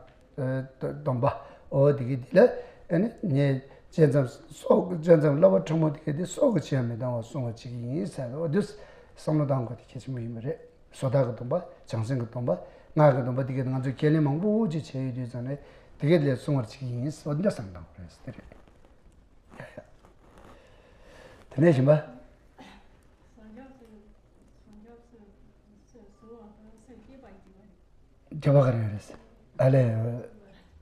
སྡོམ་པ། འོ་དེ་གི་དེ་ལ་ཨ་ནི་ངས་བཅད་མཚམས་སོགས་བཅད་མཚམས་བསླབ་པ་ཕྲ་མོ་དེ་གི་དེ་སྲོག་གི་ཕྱིར་མི་གཏང་བ་བསྲུང་བ་བྱེད་ཀྱི་ཡིན་ཟེར། འོ་དེ་བསམ་བློ་གཏང་དགོས་དེ་གལ་ཆེན་པོ་ཡིན་པ་རེད། སོ་ཐར་གྱི་སྡོམ་པ། བྱང་སེམས་ཀྱི་སྡོམ་པ། སྔགས་ཀྱི་སྡོམ་པ་དེ་གི་ང་ཚོས་ཁས་ལེན་མང་པོ་ཅིག་བྱས་ཡོད་དུས་ཙང་ནས་དེ་གི་ལས་བསྲུང་བར་བྱེད་ཀྱི་ཡིན་ཟེར། འོ་འདི་འདྲ་བསམ་བློ་གཏང་དགོས་རེད། དེ་རེད། ཡ་ཡ། དེ་ནས་གཞན་པ། རྒྱབ་པ་ག་རེ་རེད། ཨ་ལས།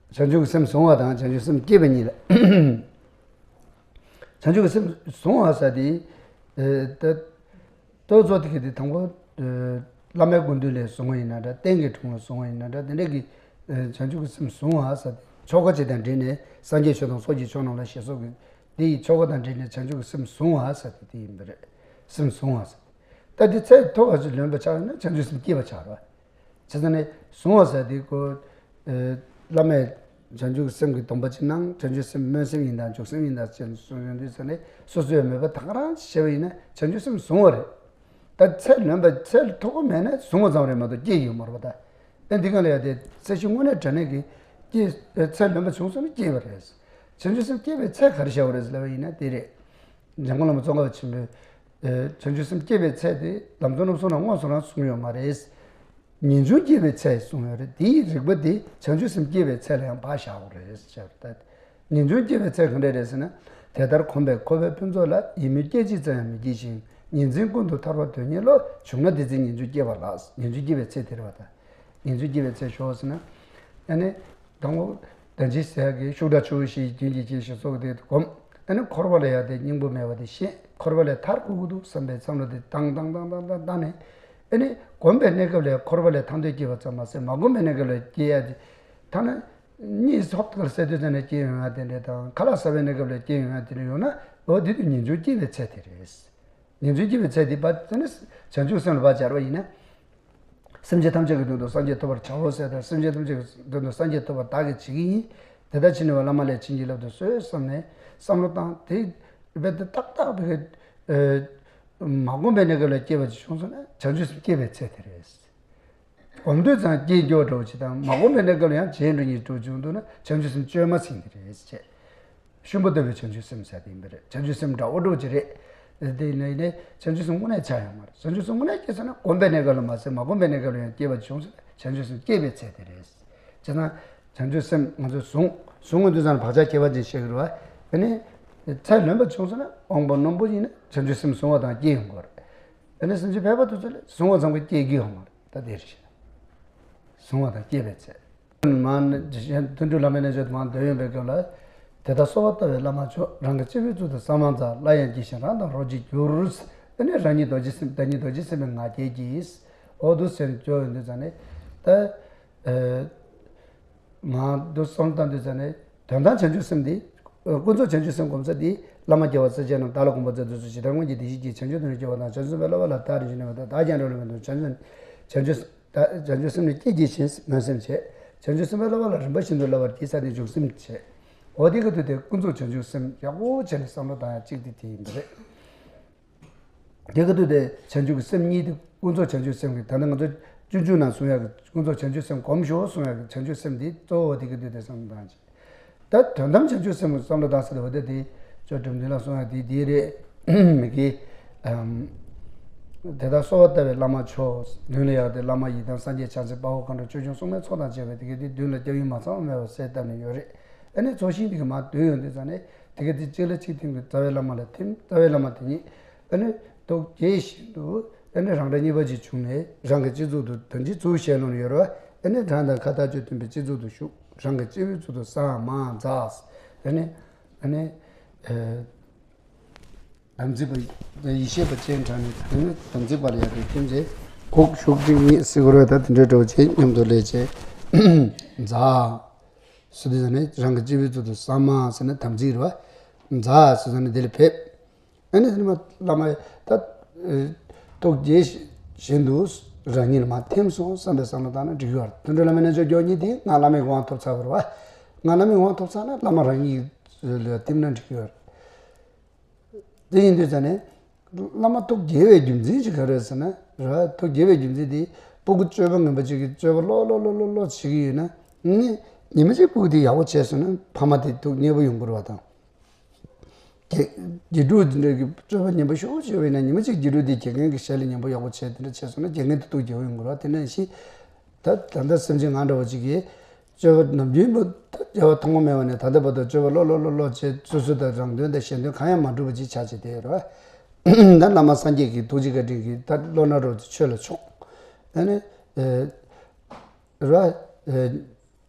བྱང་ཆུབ་ཀྱི་སེམས་བཟུང་བ་དང་བྱང་ཆུབ་སེམས་བསྐྱེད་པ་གཉིས་ལ། བྱང་ཆུབ་ཀྱི་སེམས་བཟུང་བ་ཟེར་དེ། ད་ལྟོ་ཚོ་དེ་གི་དེ་དང་པོ། བླ་མའི་སྐུ་མདུན་ལ་བཟུང་བ་ཡིན་ན་འདྲ། རྟེན་གྱི་དྲུང་ལ་བཟུང་བ་ཡིན་ན་འདྲ། དེ་འདྲ་གི་བྱང་ཆུབ་ཀྱི་སེམས་བཟུང་བ་ཟེར་དེ་ཆོ་ག་ཅིག་དང་འབྲེལ་ནས་སངས་རྒྱས་ཆོས་དང་ཚོགས་ཀྱི་མཆོག་རྣམས་ལ་ཞེས་སོགས་ཀྱི། དེ་ཡི་ཆོ་ག་དང་འབྲེལ་ནས་བྱང་ཆུབ་ཀྱི་སེམས་བཟུང་བ་ཟེར་དེ་དེ་ཡིན་པ་རེད། སེམས་བཟུང་བ་ཟེར། ད་འདི་ཚད་མཐོ་བ་ཞིག་ལོན་པ་ཆགས་ན་བྱང་ཆུབ་སེམས་སྐྱེས་པ་ཆགས་རེད། བྱས་ཙང་ནས་བཟུང་བ་ཟེར་དེ་ཁོ། བླ་མས་བྱང་ཆུབ་ཀྱི་སེམས་ཀྱི་སྡོམ་པ་ཅིག་གནང་། བྱང་ཆུབ་སེམས་སྨོན་སེམས་ཡིན་དང་འཇུག་སེམས་ཡིན་དང་ཅེས་གསུངས་ཡོང་དུས་ཙང་ནས་སོ་སོའི་མོས་པ་དང་རང་བྱས་པ་ཡིན་ན་བྱང་ཆུབ་སེམས་བཟུང་བ་རེད། ད་ཚད་ལོན་པ་ཚད་མཐོ་པོ་མེད་ན་བཟུང་བ་ཙམ་རེད་མ་གཏོགས་སྐྱེ་ཡོད་མ་རེད་པ། ད་ཨེ་འདི་གང་ལ་ཡ་དེ་ཚད་གཞི་དངོས་གནས་དྲང་གནས་ཀྱི་སྐྱེ། ཚད་ལོན་པ་བྱུང་སོང་ན་སྐྱེས་པ་རེད། བྱང་ཆུབ་སེམས་སྐྱེས་པའི་ཚད་ག་རེ་བྱ་བ་རེད་ཟེར་ལབ་པ་ཡིན་ན་དེ་རེད། འཇམ་མགོན་བླ་མ་ཙོང་ཁ་པ་ཆེན་པོས། བྱང་ཆུབ་སེམས་སྐྱེས་པའི་ཚད་དེ་ལམ་གཙོ་རྣམ་གསུམ་ལ་དངོས་སུ་རང་གསུངས་ཡོད་མ་རེད། ངེས་འབྱུང་སྐྱེས་པའི་ཚད་གསུངས་ཡོད་རེད། དེའི་རིགས་པ་དེ་བྱང་ཆུབ་སེམས་སྐྱེས་པའི་ཚད་ལ་ཡང་བག་བཞག་དགོས་རེད་ཟེར་བ་རེད། ངེས་འབྱུང་སྐྱེས་པའི་ཚད་ག་འདྲ་རེད་ཟེར་ན། དེ་ལྟར་གོམས་པས་འཁོར་བའི་ཕུན་ཚོགས་ལ། ཡིད་མོས་སྐད་ཅིག་ཙམ་ཡང་མི་སྐྱེ་ཞིང་། ཉིན་མཚན་ཀུན་ཏུ་ཐར་པ་དོན་གཉེར་བློ། བྱུང་ན་དེ་ཚེ་ངེས་འབྱུང་སྐྱེས་པ་ལགས། ངེས་འབྱུང་སྐྱེས་པའི་ཚད་དེ་རེད་པ་ད། ངེས་འབྱུང་སྐྱེས་པའི་ཚད་ཞོག་ཟེར་ན། ཨ་ནི། དང་པོ། བདག་འཛིན་ཟེར་གྱི་ཤུགས་དྲག་ཆུ་བོ་བཞིའི་རྒྱུན་གྱི་རྐྱེན་ཞེས་སོགས་དེ་གོམས། ཨ་ནི་འཁོར་བ་ལ་ཡང་དེ་སྙིང་པོ་མེད་པ་དེ་ཤེས། འཁོར་བ་ལས་ཐར་དགོས་ཀྱི་འདུག་བསམ་པའི་བསམ་བློ་དེ་བཏང་བཏང་བཏང་བཏང་བཏང་བཏང་ནས། ཨ་ནི་གོམས་པའི་གནས་སྐབས་ལ་འཁོར་བ་ལས་ཐར་འདོད་སྐྱེས་པ་ཙམ་མ་ཟད་མ་གོམས་པའི་གནས་སྐབས་ལ་སྐྱེ་ཡ་དེ། ཐ་ན། གཉིད་ཧོབ་ཏེ་སད་དུས་ཙམ་ནས་སྐྱེ་ཡོང་ཡ་དེ་འདྲ་དང་ཁ་ལག་ཟ་བའི་གནས་སྐབས་ལ་སྐྱེ་ཡོང་ཡ་དེ་འདྲ་ཡོང་ན། འོ་དེ་དུས་ངེས་འབྱུང་སྐྱེས་པའི་ཚད་དེ་རེད། ངེས་འབྱུང་སྐྱེས་པའི་ཚད་དེ་བ་དེ་ནི་བྱང་ཆུབ་སེམས་ལ་བ་སྦྱར་བ་ཡིན་ན། སེམས་ཅན་ཐམས་ཅད་ཀྱི་དོན་དུ་སངས་རྒྱས་ཐོབ་པར་བྱའོ་ཟེར་དང་། སེམས་ཅན་ཐམས་ཅད་ཀྱི་དོན་དུ་སངས་རྒྱས་ཐོབ་པར་བདག་གིས་བྱེད་ཀྱི་ཡིན། དེ་ལྟར་བྱས་ནས་བླ་མ་ལས་བྱིན་གྱིས་བརླབ་ཏུ་གསོལ་བསམ་ནས་བསམ་བློ་བཏང་། དེ་རྦད་དེ་ཏག་ཏག་བི་གི་མ་གོམས་པའི་གནས་སྐབས་ལ་སྐྱེས་པ་ཅིག་བྱུང་སོང་ན་བྱང་ཆུབ་སེམས་སྐྱེས་པའི་ཚད་དེ་རེད། གོམས་དུས་ཙང་སྐྱེས་འགྱོ་འགྲོ་ཅིག་དང་མ་གོམས་པའི་གནས་སྐབས་ལ་ཡང་བྱས་འགྲོ་ཉིད་འགྲོ་བྱུང་འདུག་ན་བྱང་ཆུབ་སེམས་བཅོས་མ་ཟིན་གྱི་རེད་ཅེས། ཤུན་པོ་ལྟ་བུའི་བྱང་ཆུབ་སེམས་ཟེར་དེ་ཡིན་པ་རེད། བྱང་ཆུབ་སེམས་འདྲ་བོ་འདྲ་བོ་ཅིག་རེད། དེ་ནས་ནས་བྱང་ཆུབ་སེམས་དངོས་གནས་ཆགས་ཡོང་མ་རེད། བྱང་ཆུབ་སེམས་དངོས་གནས་སྐྱེས་སོང་ན་གོམས་པའི་གནས་སྐབས་ལ་མ་ཟད་མ་གོམས་པའི་གནས་སྐབས་ལ་ཡང་སྐྱེས་པ་བྱུང་སོང་ན་བྱང་ཆུབ་སེམས་སྐྱེས་པའི་ཚད་དེ་རེད། བྱས་ཙང་བྱང་ཆུབ་སེམས་ང་ཚོས་བཟུང་བཟུང་ཡོང་དུས་ཙང་བག་ཆགས་ཁྱད་པར་ཅན་བཤད་ཀྱི་རེད་བ། དེ་ནས་ཚད་ལོན་པ་བྱུང་སོང་ན་དབང་པོ་རྣོན་པོ་ཡིན་ན་བྱང་ཆུབ་སེམས་བཟུང་བ་དང་སྐྱེས་ཡོང་གི་རེད། དེ་ནས་སེམས་ཅན་ཕལ་པ་དེ་ཚོ་ལ་བཟུང་བ་ཙམ་གྱིས་སྐྱེ་གི་ཡོད་མ་རེད། ད་དེ་རེད། བཟུང་བ་དང་སྐྱེས་པའི་ཚད། མ་ཐུན་དྲུག་བླ་མའི་རྣལ་འབྱོར་དུ་མར་འདོན་ཡོང་བའི་སྐབས་ལ། དེ་ལྟར་གསོལ་བ་བཏབ་པས་བླ་མ་མཆོག་རང་གི་སྤྱི་བོའི་གཙུག་ཏུ་ས་མང་ཙ། སླར་ཡང་དགྱེས་ཤིང་རང་དང་རོགས་བྱེད་གྱུར། དེ་ནས་རང་ཉིད་རྡོ་རྗེ་སེམས་བདག་ཉིད་རྡོ་རྗེ་སེམས་དཔའི་ང་རྒྱལ་གྱིས། འོ་འདུག་ཟེར་ནས་སྐྱོར་ཡོང་དུས་ཙང་ནས། ད། མ་འདུག་བསམ་བཏང་དུས་ཙང་ནས། དོན་དམ་བྱང་ཆུབ་སེམས་འདི། ཀུན་རྫོབ་བྱང་ཆུབ་སེམས་སྒོམ་ས་འདི། བླ་མ་རྒྱལ་བ་སྲས་བཅས་རྣམས། བདག་ལ་གོམས་པ་མཛད་དུ་གསོལ། ཇི་ལྟར་སྔོན་གྱི་བདེ་གཤེགས་ཀྱིས། བྱང་ཆུབ་ཏུ་ནི་སྐྱེ་བ་དང་། བྱང་ཆུབ་སེམས་དཔའི་བསླབ་པ་ལ། བདག་རིན་ཆེན་ནས་མ་ཐོབ། བདག་ཀྱང་འགྲོ་ལ་མི་འདོད། བྱང་ཆུབ་བྱང་ཆུབ་བྱང་ཆུབ་སེམས་ནི་སྐྱེད་བགྱིད་ཅིང་སྨོན་སེམས་བྱེད། བྱང་ཆུབ་སེམས་དཔའི་བསླབ་པ་ལ་རིམ་པ་བཞིན་དུ་བསླབ་པར་བགྱི་ས་ནི་འཇུག་སེམས་བྱེད། འོ་དེ་གི་དུས་དེ་ཀུན་རྫོབ་བྱང་ཆུབ་སེམས་ཡག་པོ་བྱས་ནས་བསམ་བློ་བཏང་ཡ་གཅིག་དེ་དེ་ཡིན་པ་རེད། དེ་གི་དུས་དེ་བྱང་ཆུབ་ཀྱི་སེམས་གཉིས་དེ་ཀུན་རྫོབ་བྱང་ཆུབ་སེམས་ཀྱི་ད་ནི་ང་ཚོ་ སྤྱོད་འཇུག་ནང་གསུང་ཡག་གི་ཀུན་རྫོབ་བྱང་ཆུབ་སེམས་སྒོམ་ཤོག་གསུང་ཡག་གི་བྱང་ཆུབ་སེམས་འདི་གཙོ་བོ་དེ་གི་དུས་དེ་བསམ་བློ་བཏང་ཅིག་ད་དོན་དམ་བྱང་ཆུབ་སེམས་ཀྱི་བསམ་བློ་བཏང་ས་དེ་འོ་དེ་དེ་ཅོ་འགྲིམ་འདུན་ལ་གསུང་ཡག་དེ་དེ་རེད། མི་དགེ་དེ་དག་གསོལ་བ་བཏབ་པའི་བླ་མ་མཆོག་མདུན་ལ་ཡར་དེ་བླ་མ་ཡི་དམ་སངས་རྒྱས་བྱང་སེམས་དཔའ་བོ་མཁའ་འགྲོ་ཆོས་སྐྱོང་སྲུང་མའི་ཚོགས་དང་བཅས་པ་དེ་གས་དེ་མདུན་ལ་སྐྱབས་ཡུལ་མ་ཚང་མེད་པ་གསལ་བཏབ་ནས་ཡོད་རེད། ཨ་ནི་ཚོགས་ཞིང་དེ་གི་མར་བསྡུས་ཡོང་དུས་ཙང་ནས་དེ་གས་དེ་གཅིག་ལ་གཅིག་མཐུན་གྱི་རྩ་བའི་བླ་མ་ལ་ཐིམ། རྩ་བའི་བླ་མ་དེ་ཉིད་ཨ་ནི་ཐུགས་དགྱེས་བཞིན་དུ་ཨ་ནི་རང་འདྲ་གཉིས་པ་ཅིག་བྱུང་ནས་རང་གི་སྤྱི་གཙུག་ཏུ་དོན་སྤྱི་གཙུག་ཞལ་ལུང་ཡོད་རེད་བ། ཨ་ནི་རང་དང་ཁ་ཐག་ཆོད་མཐུན་པའི་སྤྱི་གཙུག་ཏུ་བཞུགས། རང་གི་སྤྱི་བོའི་གཙུག་ཏུ་ས་མ་ཛ། ཨ་ནི་ཨ་ནི། དམ་ཚིག་པ། ཡེ་ཤེས་པ་ཅན་དྲངས་ནས་དེ་ནི་དམ་ཚིག་པ་ལ་ཡར་དེ་ཐིམ་བྱས། གུག་ཤུགས་ཀྱིས་གཉིད་སད་དགོས་རེད། ད་དེ་འདྲའི་འགྲོ་བྱེད་སྙམ་དུ་ལས་བྱས། ཛ། སུ་དེ་ཟེར་ནས་རང་གི་སྤྱི་བོའི་གཙུག་ཏུ་ས་མ་ཟེར་ནས་དམ་ཚིག་རེད་བ། ཛ་སུ་ཟེར་ནས་དེ་ལ་ཕེབས། ཨ་ནི་དེ་ནས་མ་བླ་མ་ད་ཐུགས་དགྱེས་བཞིན་དུ་རང་ཉིད་ལ་མ་ཐིམ་སོང་བསམ་པའི་བསམ་བློ་བཏང་ན་འགྲིག་གི་ཡོད་རེད། དོན་གྲུབ་བླ་མའི་རྣལ་འབྱོར་མགྱོགས་གཉིས་དེ་ང་བླ་མའི་དབང་ཐོབ་ཚར་བ་རེད་བ། ང་བླ་མའི་དབང་ཐོབ་ཚར་ན་བླ་མ་རང་ཉིད་ལ་ཐིམ་ན་འགྲིག་གི་ཡོད་རེད། དེ་ཡིན་དུས་ཙང་ནས་བླ་མ་ཐུགས་དགྱེས་པའི་རྒྱུ་མཚན་ཅིག་ག་རེ་ཟེར་ན་ར། ཐུགས་དགྱེས་པའི་རྒྱུ་མཚན་དེ་སྤུ་གུ་སྤྱོད་པ་ངན་པ་ཅིག་གིས་སྤྱོད་པ་ལོག་ལོག་ལོག་ལོག་ལོག་བྱེད་ཀྱི་ཡོད་ན་ནི་ཉི་མ་གཅིག་སྤུ་གུ་དེ་ཡག་པོ་བྱས་སོང་ན་ཕ་མ་དེ་ཐུགས་མཉེས་པོ་ཡོང་གི་རེད་བ་དང་། དགེ་དགེ་ཕྲུག་དེ་འདྲ་གི་སྤྱོད་པ་ངན་པ་ཤོག་བྱས་པ་ཡིན་ན་ཉི་མ་གཅིག་དགེ་ཕྲུག་དེ་དགེ་རྒན་གྱི་ཞལ་ལ་ཉན་པོ་ཡག་པོ་བྱས་དེ་འདྲ་བྱས་སོང་ན་དགེ་རྒན་དེ་ཐུགས་དགྱེས་པོ་ཡོང་གི་རེད་བ། དེ་འདྲ་ཞིག་ད་ད་ལྟ་སེམས་ཅན་ང་འདྲ་བོ་ཅིག་གིས་སྤྱོད་པ་ནམ་རྒྱུན་པོ་སྐྱེ་བ་ཐོག་མ་མེད་པ་ནས་ད་ལྟ་བར་དུ་སྤྱོད་པ་ལོག་ལོག་ལོག་ལོག་བྱས་སོ་སོ་དང་རང་དོན་དང་གཞན་དོན་གང་ཡང་མ་གྲུབ་པ་ཅིག་ཆགས་བྱས་དེ་རེད་བ། ད་བླ་མ་སངས་རྒྱས་ཀྱི་ཐུགས་རྗེ་བཀའ་དྲིན་གྱིས་ད་བློ་སྣ་རོ་ཆོས་ལ་ཕྱོགས། ཨ་ནི་ར་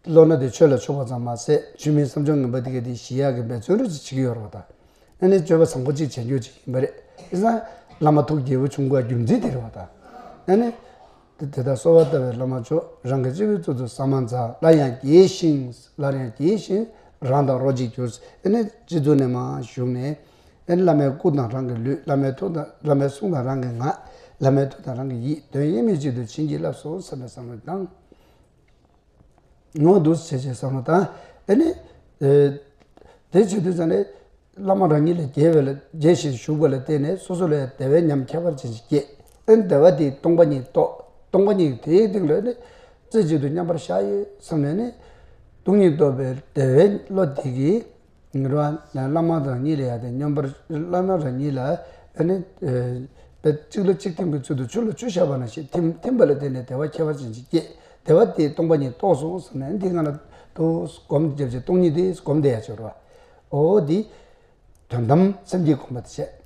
བློ་སྣ་དེ་ཆོས་ལ་ཕྱོགས་པ་ཙམ་མ་ཟད་ཆོས་མིན་བསམ་བྱུང་ངན་པ་དེ་ག་དེ་ཞི་ཡག་གི་འབད་བརྩོན་རུ་ཅིག་བྱེད་ཀྱི་ཡོད་རེད་བ་ད། ཨ་ནི་སྤྱོད་པ་བཟང་པོ་ཅིག་བྱེད་རྒྱུ་ཅིག་ཡིན་པ་རེད། ཨེ་ས་བླ་མ་ཐུགས་དགྱེས་པོ་བྱུང་དགོས་རྒྱུ་མཚན་དེ་རེད་བ་ད། ཨ་ནི། དེ་དེ་ལྟར་གསོལ་བ་བཏབ་པའི་བླ་མ་མཆོག་རང་གི་སྤྱི་བོའི་གཙུག་ཏུ་ས་མ་ཛ། སླར་ཡང་དགྱེས་ཤིང་། སླར་ཡང་དགྱེས་ཤིང་། རང་དང་རོ་གཅིག་གྱུར། ཨ་ནི་སྤྱི་གཙུག་ནས་མར་ཞུགས་ནས། ཨ་ནི་བླ་མའི་སྐུ་དང་རང་གི་ལུས། བླ་མའི་ཐུགས་དང་བླ་མའི་གསུང་དང་རང་གི་ངག། བླ་མའི་ཐུགས་དང་རང་གི་ཡིད། དོན་དབྱེར་མེད་གཅིག་ཏུ་བྱིན་གྱིས་བརླབས་སོ་བསམ་པའི་བསམ་བློ་བཏང་། ངོ་འདུག་སེ་བྱས་བསམ་བློ་བཏང་། ཨ་ནི། ཨེ། དེ་བྱེད་དུས་ཙང་ནས་བླ་མ་རང་ཉིད་ལ་དགྱེས་པ་ལ་དགྱེས་ཤིང་ཞུགས་པ་ལ་བརྟེན་ནས་སོ་སོ་ལ་ཡང་བདེ་བའི་ཉམས་ཁྱད་པར་ཅན་ཞིག་སྐྱེས། ཨ་ནི་བདེ་བ་དེས་སྟོང་པ་ཉིད་རྟོགས། སྟོང་པ་ཉིད་དེའི་སྟེང་ལ་ནི་རྩེ་གཅིག་ཏུ་མཉམ་པར་བཞག་ཡོད་བསམ་ནས་ནི། སྟོང་ཉིད་རྟོགས་པའི་བདེ་བའི་བློ་དེ་གིས། ངེས་ར་བླ་མ་རང་ཉིད་ལ་ཡང་དེ་མཉམ་པར་བླ་མ་རང་ཉིད་ལ་ཨ་ནི། ཨེ། དཔེ་གཅིག་ལ་གཅིག་ཐིམ་གྱི་ཚུལ་དུ་ཆུ་ལ་ཆུ་བཞག་པ་ནང་བཞིན་ཐིམ་ཐིམ་པ་ལ་བརྟེན་ནས་བདེ་བ་ཁྱད་པར་ཅན་ཞིག་སྐྱེས། བདེ་བ་དེས་སྟོང་པ་ཉིད་རྟོགས་སོང་ཟེར་ནས་འདི་ང་ལ་དུ་སྒོམ་རྒྱབ་ཅིག་སྟོང་ཉིད་དེ་སྒོམ་བསྡད་ཡ་ཆོག་ར། འོ་འདི་དོན་དམ་སེམས་ཀྱི་སྒོམ་པ་དེ་བྱས།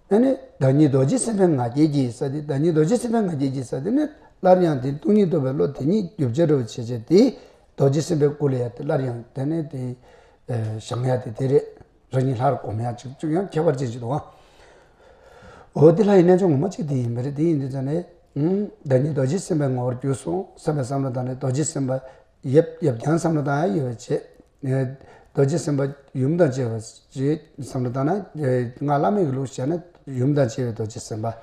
ཨ་ནི་བདག་ཉིད་རྡོ་རྗེ་སེམས་དཔའི་ང་རྒྱལ་གྱིས་ཟེར་དེ། བདག་ཉིད་རྡོ་རྗེ་སེམས་དཔའི་ང་རྒྱལ་གྱིས་ཟེར་དེ་ནི་སླར་ཡང་དེ་སྟོང་ཉིད་རྟོགས་པའི་བློ་དེ་ཉིད་རྒྱུ་ཆ་རུ་བྱེད་བྱེད་དེ་རྡོ་རྗེ་སེམས་དཔའི་སྐུ་ལ་ཡང་དེ་སླར་ཡང་དེ་ནས་དེ་བཞེངས་ཡ་དེ་དེ་རེད། རང་ཉིད་སླར་སྒོམ་ཡ་ཅིག་ཅིག་ཡང་ཁྱད་པར་ཅན་ཞིག་འདུག་ཨང་། འོ་དེ་ལྷ་ཡི་རྣལ་འབྱོར་ངོ་མ་གཅིག་དེ་ཡིན་པ་རེད། དེ་ཡིན་དུས་ཙང་ནས་བདག་ཉིད་རྡོ་རྗེ་སེམས་དཔའི་ངོ་བོར་གྱུར་སོང་བསམ་པའི་བསམ་བློ་བཏང་ནས་རྡོ་རྗེ་སེམས་དཔའ། ཡབ་ཡབ་རྐྱང་བསམ་བློ་བཏང་ཡ་ཡོད་པའི་ཆེད། རྡོ་རྗེ་སེམས་དཔའ་ཡུམ་དང་བཅས་པ་ཞེས་བསམ་བློ་བཏང་ན། ང་བླ་མའི་ལུགས་བྱས་ན་ཡུམ་དང་བཅས་པའི་རྡོ་རྗེ་སེམས་དཔའ།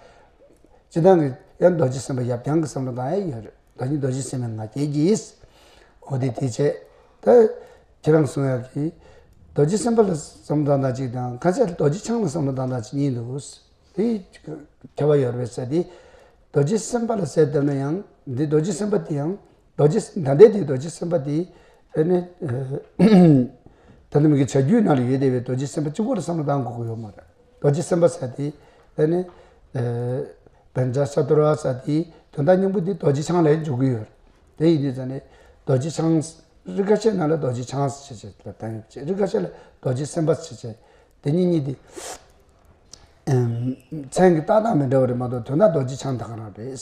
སྤྱིར་བཏང་གི་ཡང་རྡོ་རྗེ་སེམས་དཔའ་ཡབ་རྐྱང་གི་བསམ་བློ་བཏང་ཡ་ཡོད་རེད། ད་ནི་རྡོ་རྗེ་སེམས་དཔའི་ང་རྒྱལ་གྱིས། འོ་དེ་དེ་བྱས། ད་ཁྱེད་རང་གསུང་ཡ་གི་རྡོ་རྗེ་སེམས་དཔའ་ལ་བསམ་བློ་བཏང་སྟངས་གཅིག་དང་ཁ་ཤས་རྡོ་རྗེ་འཆང་ལ་བསམ་བློ་བཏང་སྟངས་གཅིག་གཉིས་འདུག་དེ་ཁྱད་པར་ཡོད་རེད་ཟེར་ཏེ། རྡོ་རྗེ་སེམས་དཔའ་ལ་ཟེར་བཏབ་ན་ཡང་འདི་རྡོ་རྗེ་སེམས་དཔའ་དེ་ཡང་རྡོ་རྗེ་ད་ལྟའི་དེ་རྡོ་རྗེ་སེམས་དཔའ་དེ་ཨ་ནི་ད་ལྟ་མི་གི་བྱ་རྒྱུད་ནང་ལ་ཡོད་བསྡད་པའི་རྡོ་རྗེ་སེམས་དཔའ་གཅིག་པོ་ལ་བསམ་བློ་བཏང་དགོས་ཀྱི་ཡོད་མ་རེད། རྡོ་རྗེ་སེམས་དཔའ་ཟེར་དེ་ཨ་ནི་བཛྲ་ཤ་ཏ་ར་ཟེར་དེ་དོན་དག་སྙིང་པོ་དེ་རྡོ་རྗེ་འཆང་ལ་འཇུག་གི་ཡོད་རེད། དེ་ཡིན་དུས་ཙང་ནས་རྡོ་རྗེ་འཆང་རིགས་ཁ་ཤས་ནང་ལ་རྡོ་རྗེ་འཆང་ཟེར་བྱས་ལ་བཏང་ཡོད་ཅེས། རིགས་ཁ་ཤས་ལ་རྡོ་རྗེ་སེམས་དཔའ་ཟེར་བྱས། དེ་གཉིས་གཉིས་དེ། མཚན་གྱི་རྟགས་དང་མི་འདྲ་བ་རེད་མ་གཏོགས་དོན་དག་རྡོ་རྗེ་འཆང་ད་ག་རང་རེད།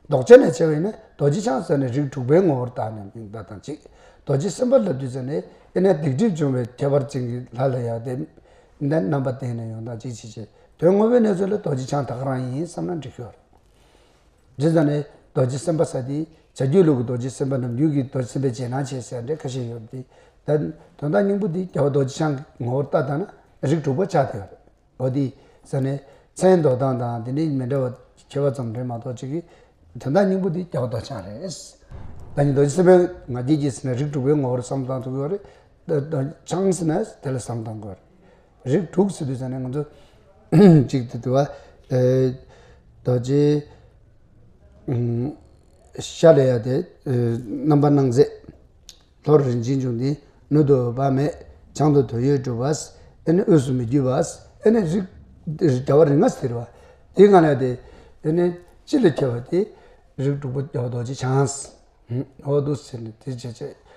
ལྡོག་ཆ་ནས་བྱས་པ་ཡིན་ན་རྡོ་རྗེ་འཆང་ཟེར་ནས་རིགས་དྲུག་པའི་ངོ་བོར་བཏགས་ནས་མིང་བཏགས་དང་གཅིག་རྡོ་རྗེ་སེམས་དཔའ་ལབ་དུས་ཙམ་ནས་ཨེ་ནས་སྡིག་སྒྲིབ་སྦྱོང་བའི་ཁྱད་པར་ཅན་གྱི་ལྷ་ལ་ཡང་དེ་འདྲ་རྣམ་པ་བསྟན་ནས་ཡོང་དང་གཅིག་བྱེད་ཅེས། དོན་དངོས་པོའི་གནས་ཚུལ་ལ་རྡོ་རྗེ་འཆང་ད་ག་རང་ཡིན་བསམ་ན་འགྲིག་ཤོར། རྗེས་ཙང་ནས་རྡོ་རྗེ་སེམས་དཔའ་ཟེར་དེ་བྱ་རྒྱུད་ལུགས་ཀྱི་རྡོ་རྗེ་སེམས་དཔའ་ནམ་རྒྱུན་གྱི་རྡོ་རྗེ་སེམས་དཔའི་རྗེས་གནང་བྱས་ཟེར་འདྲ་ཁ་ཤས་ཡོད་དེ། ད་དོན་དག་སྙིང་པོ་འདི་རྒྱལ་བ་རྡོ་རྗེ་འཆང་གི་ངོ་བོར་ལྟ་ད་ན་རིགས་དྲུག་པ་ཆགས་བསྡད་ཡོད་རེད། འོ་དེ་ཟེར་ནས་མཚན་འདོགས་སྟངས་དང་དེ་འདྲའི་མི་འདྲ་བ་ཁྱད་པར་ཙམ་རེད་མ་གཏོགས་ཅིག་གི་དོན་དག་སྙིང་པོ་འདི་རྒྱལ་བ་རྡོ་རྗེ་འཆང་རེད། ད་ནི་རྡོ་རྗེ་སེམས་དཔའི་ང་རྒྱལ་གྱིས་ཟེར་ན་རིགས་དྲུག་པའི་ངོ་བོར་བསམ་བཏང་ཐུབ་ཡོད་རེད། ད་ད་འཆང་ཟེར་ན་དེ་ལ་བསམ་བཏང་དགོས་རེད། རིགས་དྲུག་ཟེར་དུས་ཙང་ནས་ང་ཚོ་གཅིག་དེ་དུ་བ། རྡོ་རྗེ། ཤ་ལ་ཡ་དེ་རྣམ་པར་སྣང་མཛད། ལྷོར་རིན་ཆེན་འབྱུང་ལྡན་ནུ་ཏོ་བ་མེད། བྱང་དུ་དོན་ཡོད་གྲུབ་པ། ཨེ་ནི་དབུས་སུ་མི་བསྐྱོད་པ། ཨེ་ནི་རིགས་རྒྱལ་བ་རིགས་ལྔ་ཟེར་བ་དེ་ང་ལ་དེ་ཨེ་ནི་སྤྱི་ལ་ཁྱབ་པ་དེ་རིགས་དྲུག་པོ་རྒྱལ་བ་རྡོ་རྗེ་འཆང་། འོ་འདུག་ཟེར་ནས་དེ་བྱས་བྱས་